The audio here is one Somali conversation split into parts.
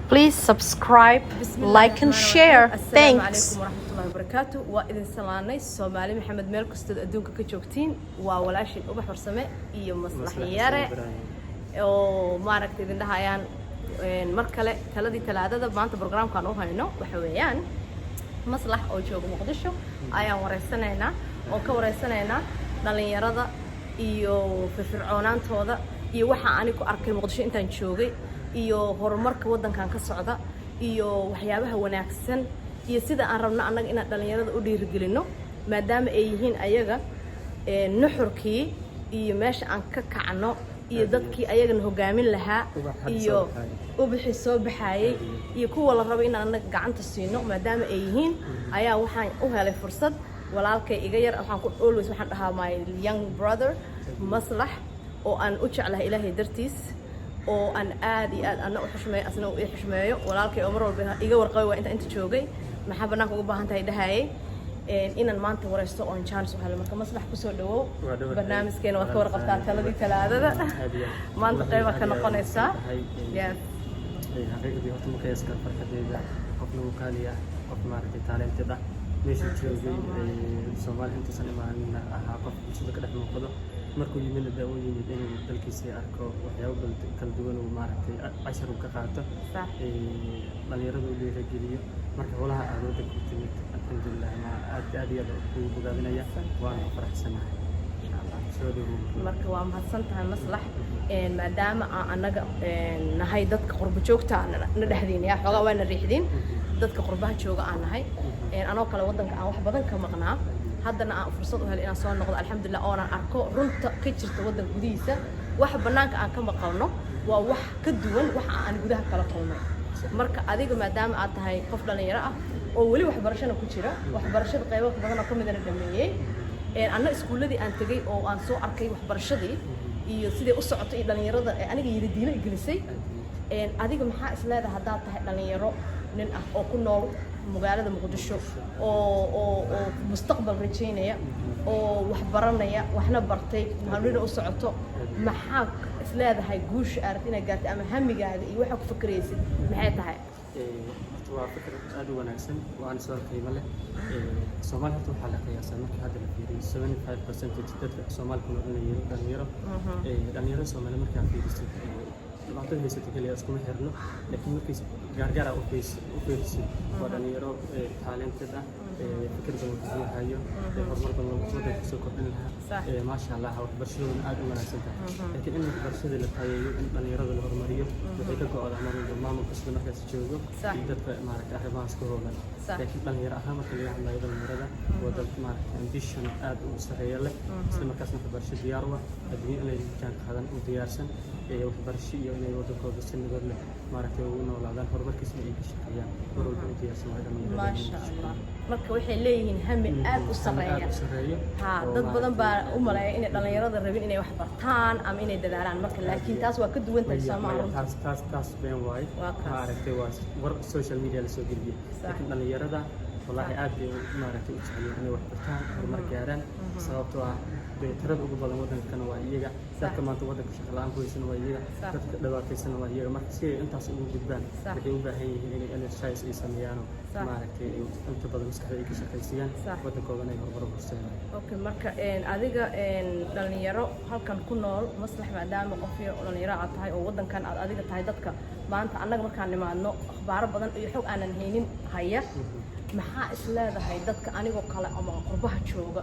Please subscribe, like and share. Asalaamu Thanks. calaykum waraxmatullahi wabarakaatu. Waa idin salaanay, Soomaali Maxamed, meel kastood adduunka ka joogtiin. Waa walaashin Ubax Warsame iyo Maslax Yare oo maaragtay idin dhahayaan mar kale taladii Talaadada. Maanta programkaan u hayno waxa weeyaan Maslax oo jooga Muqdisho ayaan wareysanaynaa oo ka wareysanaynaa dhalinyarada iyo firfircoonaantooda iyo waxa ani ku arkay Muqdisho intaan joogay iyo horumarka waddankan ka socda iyo waxyaabaha wanaagsan iyo sida aan rabno annaga inaan dhalinyarada u dhiirigelino, maadaama ay yihiin ayaga nuxurkii iyo meesha aan ka kacno iyo dadkii ayagana hogaamin lahaa Ubaxa iyo soo baxayay. Ubaxii soo baxaayey iyo kuwa la rabo inaan annaga gacanta siino maadaama ay yihiin, ayaa waxaan u helay fursad walaalkay iga yar. Waxaan ku always waxaan dhahaa my young brother Maslax, oo aan u jeclahay Ilaahay dartiis, oo aan aad iyo aad ana u xushmeeyo, asna uu ii xushmeeyo. Walaalkay oo mar walba iga warqabay waa inta joogay, maxaa banaanka uga baahan tahay dhahayay, inaan maanta wareysto oon chance u helo. Marka Maslax, kusoo dhawow Waa dhawahay. barnaamijkeena. Waad ka warqabtaa taladii Talaadada. Aad iyo aad. Maanta Wallahi qeyba ka aad iyo aad noqonaysaa. tahay. Yes. Xaqiiqdii horta ma qiyaas karo farxadeyda. Qof lagu qaali ah, qof maaragtay talented ah, meeshuu joogay Soomaali intuusan imaanin ahaa qof bulshada ka dhex muuqdo. Markuu yimidna dee uu yimid inuu dalkiisa arko, waxyaabo badan kala duwan uu maaragtay cashar uu ka qaato, dhalinyarada uu dhiirigeliyo. Marka howlaha aad waddanka ku timid, alxamdulilah, ma aad aad iyo aad ugu bogaadinaya, waana ku faraxsanahay. Insha Allah. Soo dhawow. Marka waa mahadsan tahay Maslax. Maadaama aan annaga nahay dadka qurbo joogta na dhexdiin yaa xoogaa waana riixdiin, dadka qurbaha jooga aan nahay, anoo kale waddanka aan wax badan ka maqnaa, haddana aan fursad u helay inaan soo noqdo, alxamdulilah, oonaan arko runta ka jirta waddanka gudihiisa. Waxa bannaanka aan ka maqalno waa wax ka duwan waxa aan gudaha kala kulmay. Marka adiga, maadaama aad tahay qof dhalinyaro ah oo weli waxbarashana ku jira, waxbarashada qaybo badan oo ka midana dhameeyey, anna iskuulladii aan tegey oo aan soo arkay waxbarashadii iyo siday u socoto iyo dhalinyarada ee aniga yiri diino gelisay, adiga maxaa is leedahay haddaad tahay dhalinyaro nin ah oo ku nool magaalada Muqdisho oo mustaqbal rajaynaya oo wax baranaya, waxna bartay, hanina u socoto? Maxaa is leedahay guusha aad rabtid inaad gaartay ama hamigaaga iyo waxaa ku fakeraysid maxay tahay? Horta waa fikir aad u wanaagsan, waana su'aal qiimo leh. Soomaali horta waxaa la qiyaasaa, markii hadda la fiiriyo, 75% dadka Soomaali ku nool inay yihiin dhalinyaro. Dhalinyarada Soomaali markaa fiirisid, dhibaatada haysata keliya iskuma xirno, laakiin markii gaargaar ah u fiirisid, waa dhalinyaro talented ah, fikir badan ku hayo, horumar badan waddanka kusoo kordhin lahaa. Maasha Allah, waxbarashadoodana aad u wanaagsan tahay. Laakiin in waxbarashada la tayeeyo, in dhalinyarada la horumariyo, waxay ka go'daa mar walba maamulka sida markaas joogo iyo dadka maaragtay arrimahaas ku howlan. Laakiin dhalinyaro ahaan marka laga hadlayo, dhalinyarada waa dad maaragtay ambition aad u sarreeya leh, isla markaasna waxbarasho diyaar u ah, adduunyo inay jaan qaadan u diyaarsan, waxbarasho iyo inay waddankooda si nabad leh maaragtay ugu noolaadaan, horumarkiisna ay ka shaqeeyaan mar walba u diyaarsan waa dhalinyarada. Maasha Allah. Marka waxay leeyihiin hami aad u sarreeya. Aad u sarreeya. Ha, oo dad badan baa maaragtay u maleeya inay dhalinyarada rabin inay wax bartaan ama inay dadaalaan. Marka laakiin taas waa ka duwan tahay. Maya, soo ma maya, runta? Taas been waaye. Waa kaas. Maaragtay waa war social media lasoo geliyey. Laakiin dhalinyarada wallaahi aad bay maaragtay u jecel yihiin inay wax bartaan, horumar gaaraan, sababtoo ah dee tirada ugu badan waddankana waa iyaga. Dadka maanta waddanka shaqo la'aan ku haysana waa iyaga. Dadka dhibaataysana waa iyaga. Marka si ay intaas ugu gudbaan, waxay u baahan yihiin inay energize ay sameeyaan oo maaragtay ay inta badan maskaxda ay ka shaqaysiiyaan, waddankoodana ay horumar u horseedaan. Okay, marka adiga dhalinyaro halkan ku nool, Maslax, maadaama qof yar oo dhalinyaro aad tahay oo waddankan aad adiga tahay, dadka maanta annaga markaan nimaadno akhbaaro badan iyo xog aanan haynin haya, maxaa is leedahay dadka anigoo kale ama qurbaha jooga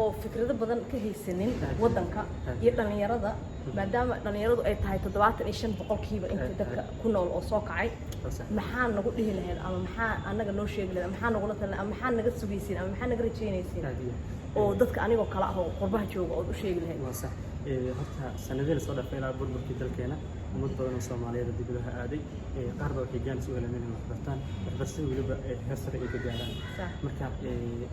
oo fikrado badan ka haysanin waddanka iyo dhalinyarada, maadaama dhalinyaradu ay tahay 75% inta dadka ku nool oo soo kacay? Waa sax. Maxaa nagu dhihi lahayd ama maxaa annaga noo sheegi lahayd ama maxaa nagula talin ama maxaa naga sugaysiin ama maxaa naga rajaynaysiin Aad iyo oo dadka anigoo kale ah oo qurbaha jooga ood u sheegi lahayd? Waa sax. Horta sanadihii lasoo dhaafay ilaa burburkii dalkeena, ummad badan oo Soomaaliyeed oo dibadaha aaday, qaar baa waxay jaanis u heleen inay wax bartaan, waxbarashada weliba heer sare ay ka gaaraan. Marka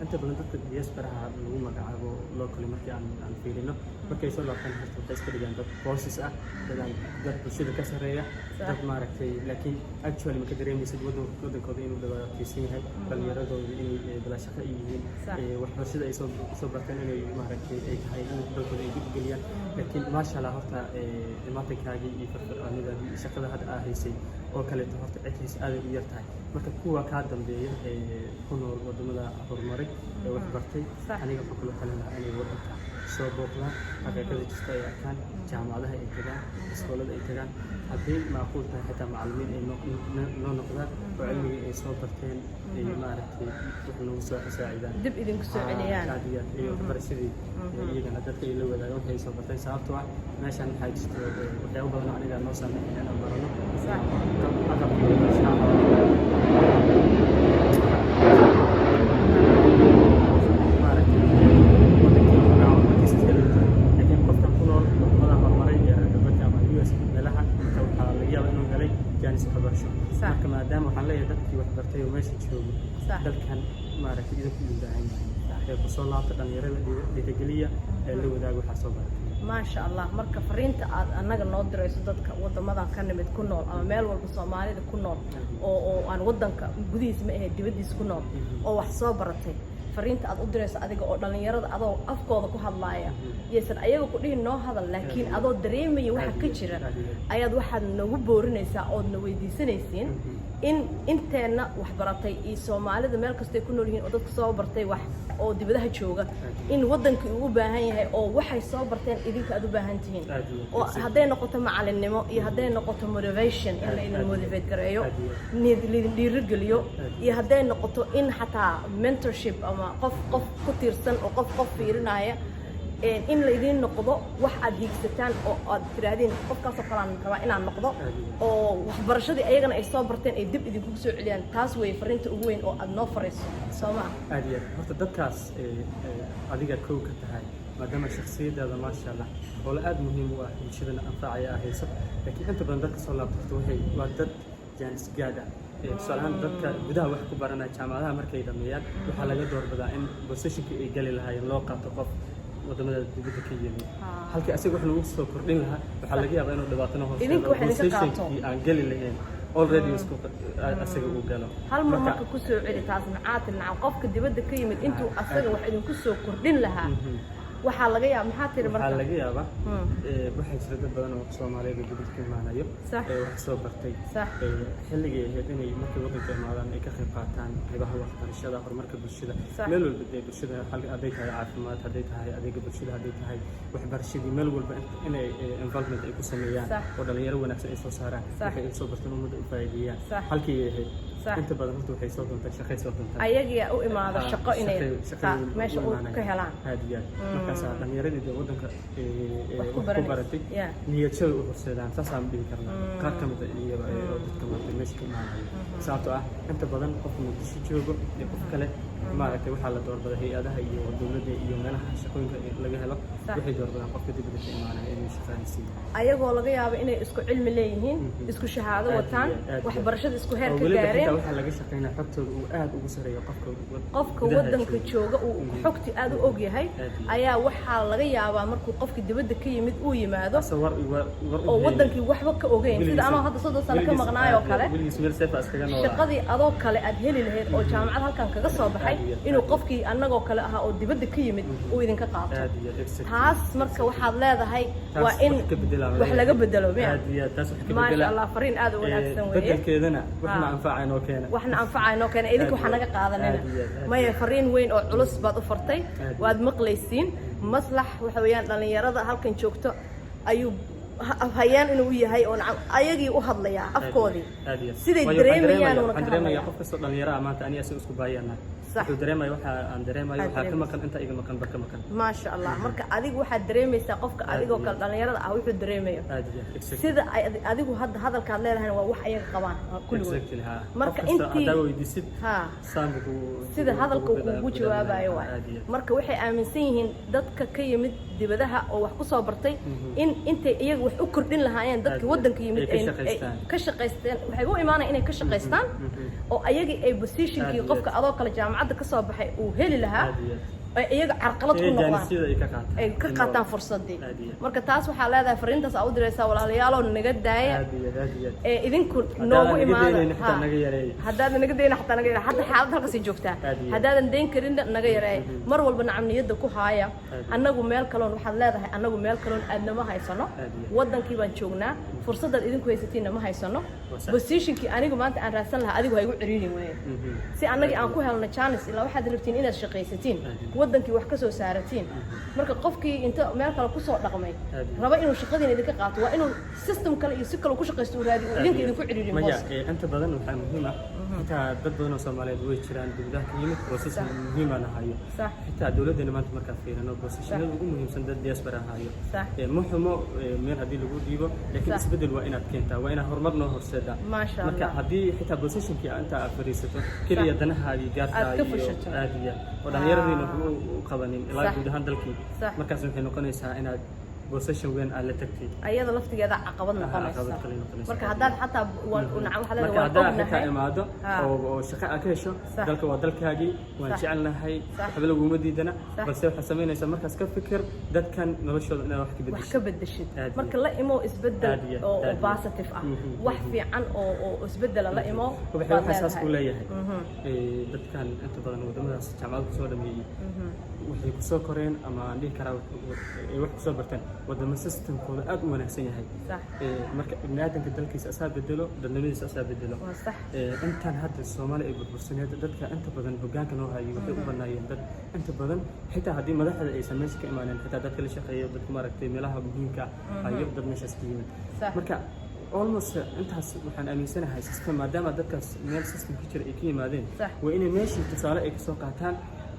inta badan dadka diasporaha lagu magacaabo locally, markii aan fiirino, markay soo laabtaan horta waxay iska dhigaan dad bosses ah, dad aan dad bulshada ka sarreeya, dad maaragtay. Laakiin actually ma ka dareemaysid waddankooda inuu dhibaataysan yahay, dhalinyaradooda inay bilaa shaqo ay yihiin, waxbarashada ay soo barteen inay maaragtay ay tahay in dalkooda ay dib u geliyaan. Laakiin maasha Allah, horta imaatinkaagii iyo firfircoonidaadii iyo shaqada hadda aa haysay Oo kaleeto horta cidkiisa aaday u yar tahay. Marka kuwa kaa dambeeya ee ku nool wadamada horumaray ee wax bartay, aniga waxaan kula talin lahaa inay wadanka soo booqdaan, xaqiiqada jirta ay arkaan, jaamacadaha ay tagaan, iskoolada ay tagaan, hadday macquul tahay xitaa macallimiin ay noo noqdaan oo cilmigii ay soo barteen ay maaragtay wax nagu soo saacidaan. Dib idinku soo celiyaan. Aad iyo aad, iyo waxbarashadii iyagana dadka ay la wadaagaan waxay soo barteen, sababtoo ah meeshan waxaa jirto waxyaabo badan oo aniga noo saameyn inaan barano. Agabkii waxbarashada maaragtay wadankii waxoogaa horumarkiisa iska liito, laakiin qofka ku nool wadamada horumaray ee reer galbeedka ama US meelaha, marka waxaa laga yaabaa inuu helay jaanis waxbarasho. Marka maadaama waxaan leeyahay dadkii wax bartay oo meesha joogo, dalkan maaragtay idinku idin baahan yahay ee kusoo laabta, dhalinyarada dhiirigeliya ee la wadaaga waxaa soo baratay. Maasha Allah. Marka fariinta aad annaga noo dirayso, dadka wadamadan ka nimid ku nool ama meel walba Soomaalida ku nool oo aan wadanka gudihiisa ma ahayd dibaddiisa ku nool oo wax soo baratay, fariinta aad u dirayso adiga oo dhalinyarada adoo afkooda ku hadlaaya, yaysan ayaga ku dhihin noo hadal, laakiin adoo dareemaya waxa ka jira ayaad waxaad nagu boorinaysaa ood na weydiisanaysiin in inteenna wax baratay iyo Soomaalida meel kastay ku nool yihiin oo dadka soo bartay wax oo dibadaha jooga in wadankii uu u baahan yahay oo waxay soo barteen idinka aad u baahan tihiin, Aad iyo aad. oo hadday noqoto macalinimo iyo hadday noqoto motivation in la idin motivate gareeyo, Aad iyo aad. niyad laydin dhiirigeliyo, Aad. iyo hadday noqoto in xataa mentorship ama qof qof ku tiirsan oo qof qof fiirinaya in laydin noqdo wax aad hiigsataan oo aad tiraahdeen qofkaasoo kale aan rabaa inaan noqdo, Aad iyo aad. oo waxbarashadii ayagana ay soo barteen ay dib idinkugu soo celiyaan. Taas wey fariinta ugu weyn oo aad noo farayso, soo ma? Aad iyo aad. Horta dadkaas adiga kow ka tahay, maadaama shakhsiyadaada, maasha Allah, howlo aad muhiim u ah bulshadana anfacaya ah hayso, laakiin inta badan dadka soo laabta horta waxay waa dad jaanis gaad ah. Tusaale ahaan, dadka gudaha wax ku baranaya jaamacadaha markay dhameeyaan waxaa laga doorbidaa in positionkii ay geli lahaayeen loo qaato qof wadamada dibadda ka yimid. Halkii asiga wax lagu soo kordhin lahaa, waxaa laga yaabaa inuu dhibaatana horseedo. Idinka wax idinka qaato. Positionkii aan geli lahayn already isku asaga uu galo. Hal mar marka ku soo celi taas. Maxaa tiri? Nacam, qofka dibadda ka yimid intuu asaga wax idinku soo kordhin lahaa waxaa laga yaaba, maxaa tiri? Waxaa Marka laga yaabaa waxaa jira dad badan oo Soomaaliyeed oo dibadda ka imaanayo ee wax soo bartay, xilligay ahayd inay markay waddanka imaadaan ay ka qayb qaataan qaybaha waxbarashada, horumarka bulshada, meel walba dee bulshada hadday tahay caafimaad, hadday tahay adeega bulshada, hadday tahay waxbarashadii, meel walba inay involvement ay ku sameeyaan oo dhalinyaro wanaagsan ay soo saaraan, waxay ay soo barteen ummadda u faa'iideeyaan. Halkii ay ahayd, inta badan horta waxay soo doontaan shaqay soo doontaan. Ayagiyaa u imaada shaqo inay shaqay meesha u u imaanayaan. ka helaan. Aad iyo aad. Markaasaa dhalinyaradii dee waddanka wax ku wax ku baranaysa. baratay niyad jabay u horseedaan, saasaan dhihi karnaa qaar ka mid a iyaga oo dadka maaragtay meesha ka imaanaya, sababtoo ah inta badan qofka Muqdisho joogo iyo qof kale maaragtay waxaa la doorbada hay-adaha iyo dowladda iyo meelaha shaqooyinka laga helo. Waxay doorbadaan qofka dibadda ka imaanaya inay shaqaaleysiiyaan. Ayagoo laga yaabo inay isku cilmi leeyihiin, isku shahaado Aad iyo wataan, aad, aad iyo aad. waxbarashada isku heer Oo ka weliba xitaa gaareen, waxaa laga shaqeynaya xogtooda uu aad ugu sareeyo qofka qofka gudaha wadanka jooga uu xogti aad u og yahay, Aad iyo aad. ayaa waxaa laga yaabaa markuu qofka dibadda ka yimid uu yimaado Asa war war war u oo haynin. wadankii waxba ka ogeyn, sida anoo hadda 30 sano ka maqnaay oo kale. Weligiis meel sefa iskaga noolaa. Shaqadii adoo kale aad heli lahayd oo jaamacad halkan kaga soo baxay, Aad iyo aad. inuu qofkii annagoo kale ahaa oo dibadda ka yimid uu idinka qaato. Aad iyo aad, exactly. Taas marka waxaad leedahay Taas waa in wax ka bedelaa. wax laga bedelo miya? Aad iyo aad, taas wax ka Maasha bedela. Allah, fariin aad u wanaagsan weeye. Bedelkeedana waxna anfacay noo keena. Waxna anfacay noo keena, idinka Aad waxaa iyo naga aad. qaadanina. Aad iyo aad, aad Maya, iyo aad. fariin weyn oo culus baad u fartay. Aad iyo Waad maqlaysiin, Maslax waxa weeyaan dhalinyarada halkan joogto ayuu hayaan inuu u yahay oo nacam ayagii u hadlayaa afkoodii, Aad iyo aad. siday Waayo, waxaan dareemayaan dareemayaa uuna ka waxaan dareemayaa hadlayaa. qof kastoo dhalinyaro ah maanta aniga isku baahiyaana. Wuxuu dareemaya waxa aan dareemayo, Aad waxaa ka dareemaysaa. maqan inta iga maqan ba ka maqan. Maasha Allah. Marka adigu waxaad dareemaysaa qofka Aad adigoo iyo kale aad. dhalinyarada ah wuxuu dareemayo. Aad iyo aad, exactly. Sida ay adigu hadda hadalkaad leedahayna waa wax ayaga qabaan kulligood. Exactly, ha. Marka Qof kasta intii haddaa weydiisid, saan buu sida hadalka kugu uu kugu jawaabayo waay. Aad iyo aad. Marka waxay aaminsan yihiin dadka ka yimid dibadaha oo wax ku soo bartay in intay iyaga wax u kordhin lahaayeen Aad dadkii iyo aad. waddanka yimid Ay ka shaqaystaan. ka shaqaysteen. Waxay u imaanayaan inay ka shaqaystaan oo ayagii ay positionkii Aad iyo qofka aad. adoo kale jaamacadda ka soo baxay uu heli lahaa Aad iyo aad. ay iyaga carqalad ku Inay noqdaan, jaanisiyada ay ka qaataan. ay ka qaataan fursadii. Aad iyo aad. Marka taas waxaa leedahay, fariintaas aa u diraysaa, walaalayaalow naga daaya Aad iyo aad, aad iyo aad. ee idinku Haddaadan noogu naga imaada. daynaynin xitaa naga yareeya. Haddaadan naga dayna xataa naga yareeya. Hadda xaalad halkaasay joogtaa. Aad iyo aad. Haddaadan dayn karinna naga yareeya. Mar walba nacam niyadda ku haaya. Aad iyo aad. Annagu meel kaloon waxaad leedahay, annagu meel kaloon aadnama haysano. Aad iyo aad. Waddankii baan joognaa. Fursadaad idinku haysatiinna ma haysano. Waa sax. Positionkii anigu maanta aan raadsan lahaa, adigu ha igu ciriirin weeye, si annagii aan ku helno chance. Ilaa waxaad rabtiin inaad shaqaysatiin, waddankii wax ka soo saaratiin. Marka qofkii inta meel kale kusoo dhaqmay raba inuu shaqadiina idinka qaato, waa inuu system kale iyo si kale ku shaqaysto uu raadiyo, uu idinka idinku ciriirin Maya, booska. Inta badan waxaa muhiim ah, xitaa dad badan oo Soomaaliyeed way jiraan dibadaha ka yimid oo system muhiimana hayo. Xitaa dowladdeena maanta markaa fiirino, positionada ugu muhiimsan dad diaspora hayo. Ma xumo meel haddii lagu dhiibo, laakiin isbeddel waa inaad keentaa, waa inaad horumar noo horseedaa. Maasha Marka Allah. haddii xitaa positionkii inta aad fadhiisato keliya danahaadii gaarkaa Aad ka iyo fushato. Aad iyo oo dhallinyaradiina waxba u qabanin ilaa guud ahaan dalkii, markaas waxay noqonaysaa inaad position weyn aad la tagtay. Ayada laftigeeda caqabad noqonaysa. Caqabad kale noqonaysa. Marka haddaad xataa waan nacam waxaad Marka leedahay waan haddaa xitaa ognahay imaado oo shaqo aad ka hesho, dalka waa dalkaagii, waan jecelnahay, waxba laguma diidana, balse waxaad samaynaysaa markaas ka fikir dadkan noloshooda inaad wax ka wax bedesho. Ka bedeshid. Aad iyo Marka la imo isbedel Aad iyo oo aad iyo. positive ah, wax fiican oo isbedela la imo Waxay baad waxaa saas u leedahay. leeyahay, dadkan inta badan waddamadaas jaamacada kusoo dhameeyey waxay kusoo koreen, ama aan dhihi karaa ay wax kusoo barteen waddamo systemkooda aad u wanaagsan yahay. Marka ibni aadamka dalkiisa asaa bedelo, dadnimadiisa asaa bedelo. Waa sax. Intaan hadda Soomaali ay burbursaneed, dadka inta badan hoggaanka noo hayay waxay u banaayeen dad inta badan, xitaa haddii madaxda aysan meesha ka imaanin, xitaa dadka la shaqeeya, dadka maaragtay meelaha muhiimka ah hayo, dad meeshaas ka yimid. Marka almost intaas waxaan aaminsanahay system, maadaama dadkaas meel system ka jira ay ka yimaadeen, waa inay meeshii tusaale ay kasoo qaataan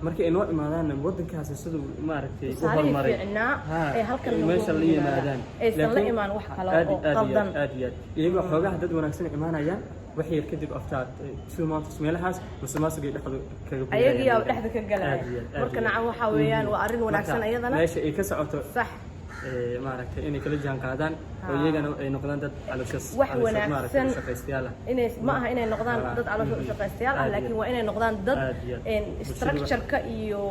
markii ay noo imaadaanna waddankaasi siduu maaragtay u Tusaalihii horumaray fiicnaa ee halkan ay nagu meesha la yimaadaan. yimaadaan. Aysan la Laakiin imaan wax kale aad oo aad iyo qaldan. Aad iyo aad iyagoo xoogaha dad wanaagsan imaanayaan, wax yar kadib, after 2 months meelahaas, musuqmaasuqay dhexda kaga buuxayaan. Ayagiyaa dhexda ka galaya. Aad iyo aad, aad Marka iyo aad. nacam waxaa weeyaan waa arrin wanaagsan Marka ayadana. meesha ay ka socoto maaragtay inay kala jaan qaadaan oo iyagana ay noqdaan dad caloosha Wax caloosha wanaagsan. maaragtay shaqaystayaal ah. Inay ma aha inay noqdaan dad caloosha u shaqaystayaal ah, Aad iyo laakiin waa inay noqdaan dad Aad iyo aad. Structure-ka iyo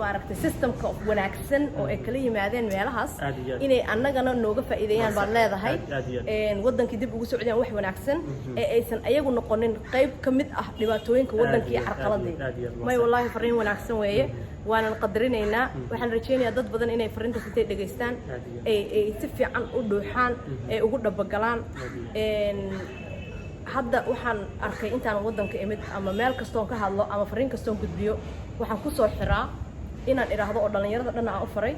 maaragtay systemka wanaagsan oo ay kala yimaadeen meelahaas Aad iyo aad. inay annagana nooga faa'iideeyaan baad leedahay. Aad aad iyo aad. Wadankii dib ugu socdaan wax wanaagsan ee aysan ayagu noqonin qayb ka mid ah dhibaatooyinka wadankii iyo Aad iyo aad, carqaladii. aad iyo aad, waa May sax. Wallaahi fariin wanaagsan weeye, waanan qadarinaynaa. Waxaan rajaynayaa dad badan inay fariintaas intay dhegaystaan Aad iyo aad. ay si fiican u dhuuxaan, ay ugu dhabagalaan. Aad iyo Hadda waxaan arkay intaan waddanka imid, ama meel kastoon ka hadlo ama fariin kastoon gudbiyo, waxaan kusoo xiraa inaan idhaahdo oo dhallinyarada dhan aan u faray,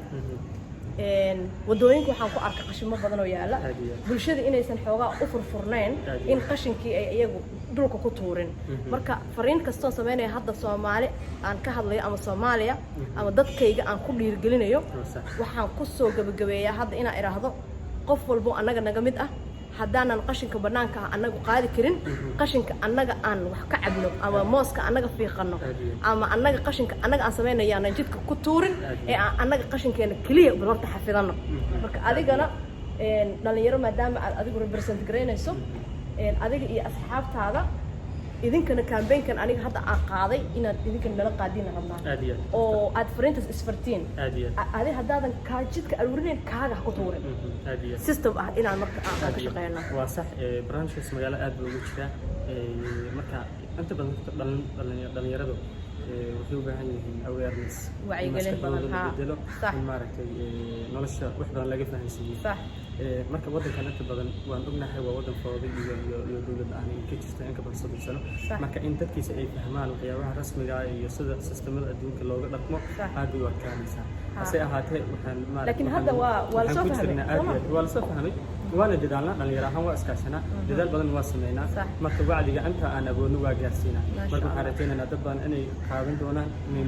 waddooyinka waxaan ku arkay qashimo badan oo yaala, Aad iyo aad. bulshada inaysan xoogaa u furfurnayn Aad iyo in aad. qashinkii ay iyagu dhulka ku tuurin. Marka fariin kastoon samaynaya hadda, Soomaali aan ka hadlayo ama Soomaaliya ama dadkayga aan ku dhiirgelinayo, Waa sax. waxaan kusoo gabagabeeyaa hadda inaan idhaahdo qof walbo annaga naga mid ah, haddaanan qashinka bannaanka ah annagu qaadi karin, qashinka annaga aan wax ka cabno ama mooska annaga fiiqanno Aad iyo aad. ama annaga qashinka annaga aan samaynaya aanan jidka ku tuurin, Aad iyo ee aan annaga qashinkeena keliya bal horta xafidano. Marka adigana dhalinyaro maadaama aad adigu represent garaynayso, adiga iyo asxaabtaada, idinkana campaignkan aniga hadda aan qaaday inaad idinkana nala qaadiina rabnaa Aad iyo aad. oo aad fariintaas isfartiin. Aad iyo aad. Adi haddaadan kaa jidka aruurinayn, kaaga ha ku tuurin. Aad iyo aad. System ah inaan marka aan ka Aad iyo aad. shaqeyno. Waa sax, barnaamijkaas magaalo aad buu ugu jiraa. Marka inta badan dadka dhalinyaradu waxay u baahan yihiin awareness, in Wacyigelin maskaxdooda badan, la haa. bedelo, in maaragtay nolosha wax badan laga fahansiiyo. Marka waddankan inta badan waan ognahay waa waddan fooday iyo dowlad aan ka jirta in ka badan 30 sano. Marka in dadkiisa ay fahmaan waxyaabaha rasmiga ah iyo sida sistemada adduunka looga dhaqmo aad bay u adkaanaysaa. Hase ahaatee waxaan maaragtay Laakiin hadda waa la waxaan soo ku fahmay, jirnaa aad soo ma? iyo aad waa la soo fahmay, waana dadaalnaa, dhalinyaro ahaan waa iskaashanaa, dadaal badan waa sameynaa. Marka wacdiga inta aan awoodno waa gaarsiinaa. Maasha Marka waxaan Allah. rajaynaynaa dad badan inay qaadan doonaan, inay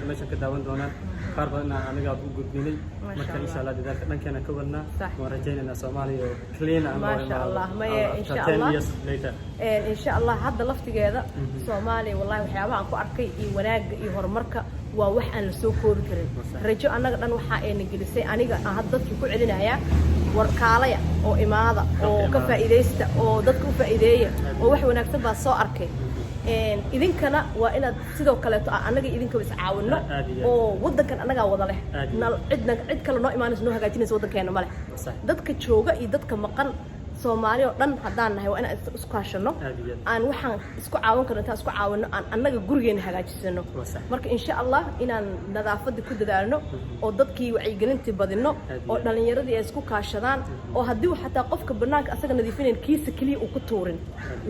meesha ka daawan doonaan, qaar badan aan aniga u gudbinay. Maasha Marka insha Allah. Allah dadaalka dhankeena ka wadnaa. Waan rajaynaynaa Soomaaliya oo clean ah noo Maasha imaado Allah. Maye, after insha 10 Allah. years later. Insha Allah hadda laftigeeda Soomaaliya wallahi waxyaabaha aan ku arkay iyo wanaagga iyo horumarka waa wax aan la soo koobi karin. Waa sax. Rajo annaga dhan waxa ayna gelisay, aniga aan hadda dadkii ku celinayaa, warkaalaya oo imaada oo ka imaada. faa'iidaysta oo dadka u faa'iideeya oo wax wanaagsan baa soo arkay. Idinkana waa inaad sidoo kaleeto ah annaga idinkaba is caawinno Aad iyo aad. oo waddankan annagaa wada leh. Aad iyo Cidna cid kale noo imaanaysa noo hagaajinaysa waddankeena ma leh. Waa sax. Dadka jooga iyo dadka maqan. Soomaali oo dhan haddaan nahay, waa inaan isku kaashano. Aad iyo aad. Aan waxaan isku caawin karno intaan isku caawino, aan annaga gurigeena hagaajisano. Waa sax. Marka insha Allah inaan nadaafadii ku dadaalno oo dadkii wacyigelintii badino Aad iyo oo aad. dhallinyaradii ay isku kaashadaan, oo haddii uu xataa qofka banaanka asaga nadiifinayn, kiisa keliya uu ku tuurin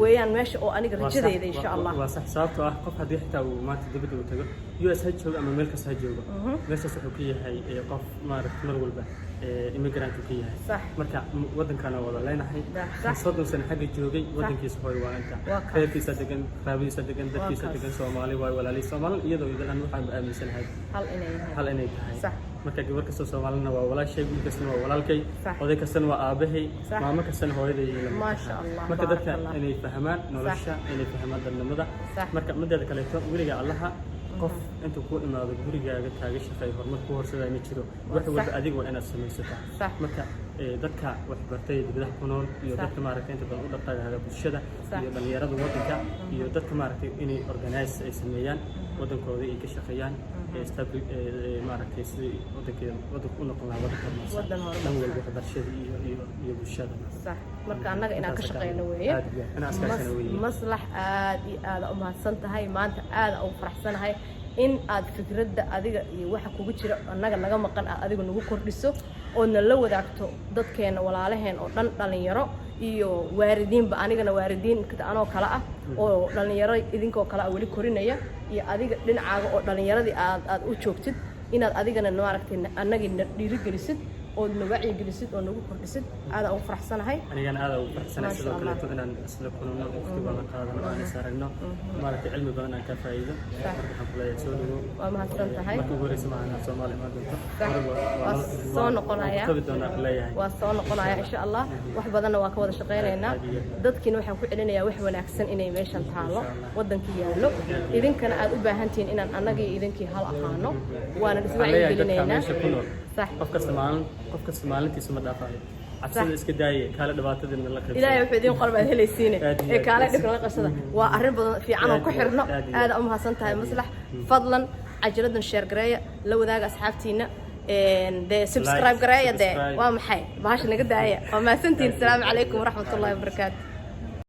weeyaan meesha oo aniga Waa sax, rajadeyda insha Allah. Waa sax, sababtoo ah qof haddii xitaa uu maanta dibadda uu tago, US ha joogo ama meel kasta ha joogo, meeshaas wuxuu ka yahay qof maaragta mar walba immigrant uu ka yahay. Marka waddankaana wada leenahay. 30 sano xagga joogay, waddankiisa hooy waa inta. Waa kaas. Reerkiisa degan, qaraabadiisa degan, dadkiisa Kaas. degan, Soomaali waay, walaalihii Soomaali, iyadoo idil aan waxaan aaminsanahay hal inay yihiin. Hal inay tahay. Marka gabar kastoo Soomaalina waa walaashay, wiil kastana waa walaalkay, oday kastana waa aabahay, maamo kastana hooyaday la mid Maasha tahay. Allah, Marka dadka baarakallah. inay fahmaan nolosha, inay fahmaan dadnimada. Marka mideeda kaleeto, weliga Allaha qof intuu ku imaado gurigaaga kaaga shaqeeyo, horumar ku horseedaa ma jiro. Wax walba adiga waa inaad samaysataa. Marka dadka waxbartay dibadaha ku nool iyo dadka maaragtay inta badan u dhaqdhaqaaga bulshada iyo dhalinyarada waddanka iyo dadka maaragtay inay organize ay sameeyaan, waddankooda ay ka shaqeeyaan, maaragtay sidii waddankeeda waddanku u noqon lahaa waddan horumarsan. Waddan horumarsan. Dhan walba, waxbarashada iyo bulshada. Sax, marka annaga inaan ka Intaas shaqeyno weeye. Aad iyo aad. Inaan iskaashano weeye. Maslax, aad iyo aad u mahadsan tahay. Maanta aad ugu faraxsanahay in aad fikradda adiga iyo waxa kugu jira annaga naga maqan aad adiga nagu kordhiso oodna la wadaagto dadkeena walaalaheen oo dhan, dhalinyaro iyo waalidiinba. Anigana waalidiin anoo kale ah oo dhalinyaro idinkoo kale ah weli korinaya, iyo adiga dhinacaaga oo dhalinyaradii aad u joogtid, inaad adigana maaragtay annagii na dhiirigelisid ood na wacyigelisid oo nagu kordhisid, aadaan ugu faraxsanahay. Anigana aad ugu faraxsanahay. Maasha Sidoo Allah. kaleeto inaan isla kulano, waqti badan qaadano, aan is aragno, maaragtay cilmi badan aan ka faa'iido. Marka waxaan ku leeyahay soo dhawow. Waa mahadsan tahay. Markii ugu horeysa maaha inaad Soomaali imaan doonto. Sax. Hore Waa soo noqonaya. waan ku tabi doonaa ku leeyahay. Waa soo noqonaya insha Allah, wax badanna waa ka wada shaqaynaynaa. Aad iyo aad. Dadkiina waxaan ku celinayaa wax wanaagsan inay meeshan taalo, Insha Allah. wadankii yaallo, idinkana aad u baahan tihiin inaan annaga iyo idinkii hal ahaano, waanan Waxaan leeyahay dadka iswacyigelineynaa. meesha ku nool, qof kasta maalintiisa ma dhaafayo, cabsida iska daaye, kaale dhibaatadiina la qaybsada. Ilaahay wuxuu idiin qorbaad helaysiine. Aad iyo ee aad. Kaale dhibka la qabsada waa arrin badan fiican oo ku Aad iyo aad, xirno. aad iyo aad. Aad u mahadsan tahay Maslax. Fadlan cajaladan share gareeya, la wadaaga asxaabtiina, dee subscribe gareeya dee. Subscribe. Waa maxay bahasha naga daaya? Waa mahadsantihiin. Asalaamu calaykum waraxmatullahi wabarakaatu.